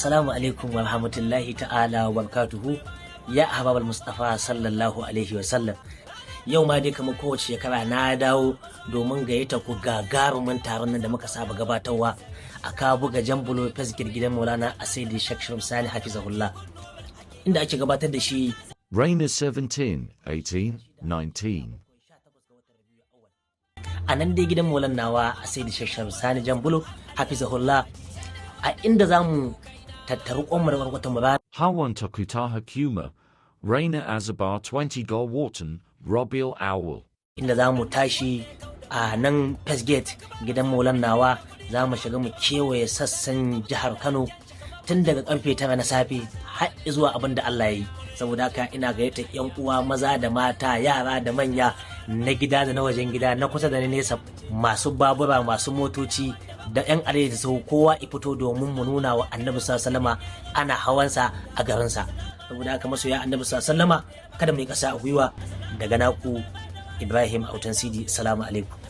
Assalamu alaikum wa rahmatullahi ta'ala wa barakatuhu ya ahbabal Mustafa sallallahu alaihi wa sallam. Yau ma dai kamar kowace shekara na dawo domin gayyata ku gagarumin taron nan da muka saba gabatarwa a Kabuga Jambulo Fesgir gidan Maulana Asaidi Sheikh Sharif Sani Hafizahullah, inda ake gabatar da shi Raina 17, 18, 19. A nan dai gidan Maulan nawa Asaidi Sheikh Sharif Sani Jambulo Hafizahullah, a inda za mu tattaru kwanmu da kwarkwatan mu. Hawan Tokutaha Kuma, Raina Azabar 20 Go Wharton, Robil Owl. Inda za mu tashi a nan Gate gidan Maulan nawa, za mu shiga mu kewaye sassan jihar Kano tun daga karfe 9 na safe har zuwa abin da Allah ya yi. Saboda haka ina gayyatar yan uwa maza da mata, yara da manya, na gida da na wajen gida, na kusa da na nesa, masu babura, masu motoci da yan arewa sau, kowa i fito domin mu nuna wa Annabi sallama ana hawansa a garinsa. Saboda haka masoya Annabi sallama, kada mu yi kasa a gwiwa. Daga naku Ibrahim Autan Sidi. Assalamu alaikum.